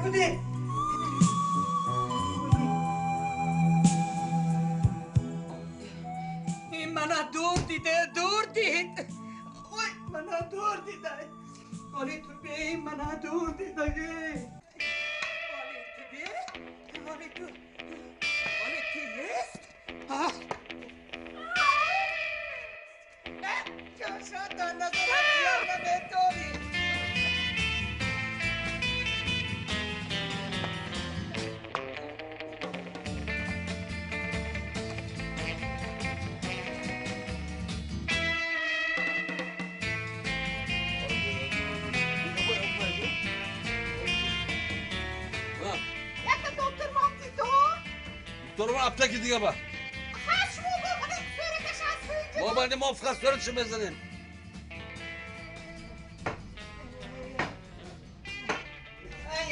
куди. Мана дур дида, дур дид. Ой, мана дур дида. Оли ту бе, мана дур дидаги. Оли ту бе, оли ту, оли ту ест? А? Чашата назарам зиёд наметавонӣ. Дорова аптеки дига ба. Мо банди мо фақат суратшо мезанем.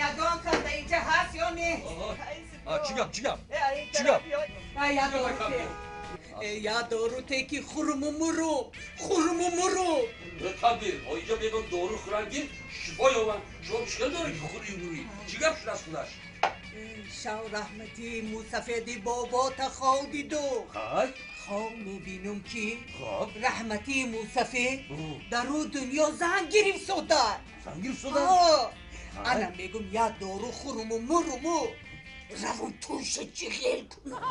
Ягон кас дар инҷа ҳаст ё не? Чӣ гап, чӣ гап? Чӣ гап? Я дору теки хурму муру, хурму муру. Табир, инҷа мегӯям дору хӯран ки шифо ёбанд. Шумо мушкил доред ки хӯрӣ мурӣ. Чӣ гап шуд аз худаш? Шав раҳмати мусафеди бобота хов диду. Хай? Хов мебинум ки Хоб. Раҳмати мусафед дар ӯ дунё зан гирифтода. Зан гирифтода? Ана мегум як дору хӯруму муруму равум туша ҷиғел кунам.